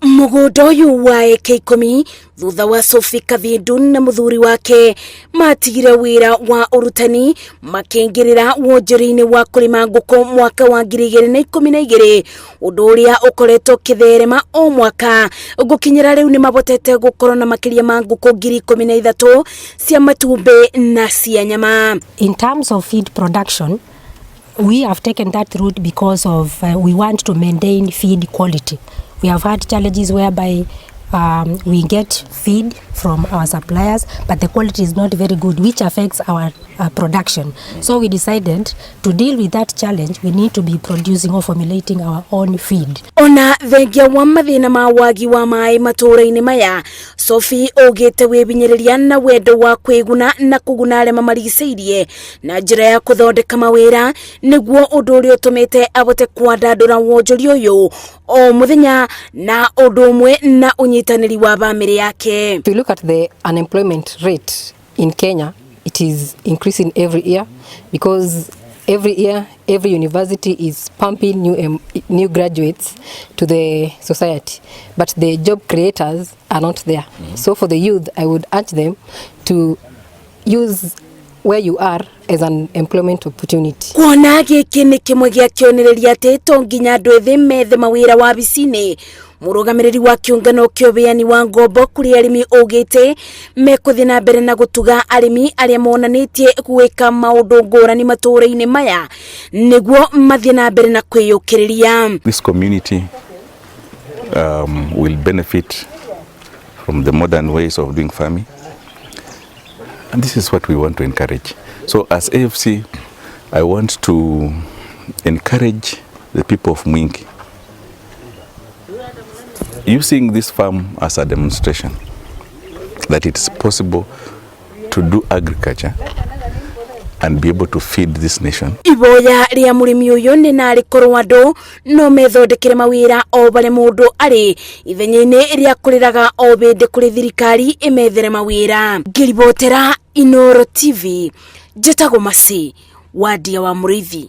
Mũgũnda ũyũ wa eka 10 thutha wa Sophie Kathindu na mũthuri wake matigire wĩra wa ũrutani makĩingĩrĩra wonjoria-inĩ wa kũrĩma ngũkũ mwaka wa 2012, ũndũ ũrĩa ũkoretwo ũkĩtherema o mwaka gũkinyĩra rĩu nĩ mabotete gũkorwo na makĩria ma ngũkũ 13,000 cia matumbĩ na cia nyama. In terms of feed production, we have taken that route because of we want to maintain feed quality. We have had challenges whereby we get feed from our suppliers, but the quality is not very good, which affects our production. So we decided to deal with that challenge, we need to be producing or formulating our own feed. Ona thengia wa mathĩna ma wagi wa maĩ matũũra-inĩ maya, Sophie augĩte wĩbinyĩrĩria na wendo wa kwĩguna na kũguna arĩa mamarigicĩirie na njĩra ya kũthondeka mawĩra nĩguo ũndũ ũrĩa ũtũmĩte abote kwandandũra wonjoria ũyũ o mũthenya na ũndũ ũmwe na ũnyitanĩri wa bamĩrĩ yake. If you look at the unemployment rate in Kenya, it is increasing every year because every year, every university is pumping new graduates to the society, but the job creators are not there. So for the youth, I would urge them to use where you are as an employment opportunity. Kuona gĩkĩ nĩ kĩmwe gĩa kĩonereria atĩ to nginya andũ ethĩ methe mawĩra wabici-inĩ, mũrũgamĩrĩri wa kĩũngano kĩa ũheani wa ngombo kũrĩ arĩmi augĩte mekũthiĩ na mbere na gũtuga arĩmi arĩa monanĩtie gwĩka maũndũ ngũrani matũũra-inĩ maya nĩguo mathiĩ na mbere na kwĩyũkĩrĩria. This community will benefit from the modern ways of doing farming. And this is what we want to encourage. So as AFC, I want to encourage the people of Mwingi using this farm as a demonstration that it's possible to do agriculture and be able to feed this nation. Iboya rĩa mũrĩmi ũyũ nĩ narĩ korwo andũ no methondekere mawĩra o barĩa mũndũ arĩ ithenya-inĩ rĩa kũrĩraga o bĩndĩ kũrĩ thirikari ĩmethere mawĩra. Ngĩribotera Inoro TV, njĩtagwo Masi Wadia wa Mũrĩithi.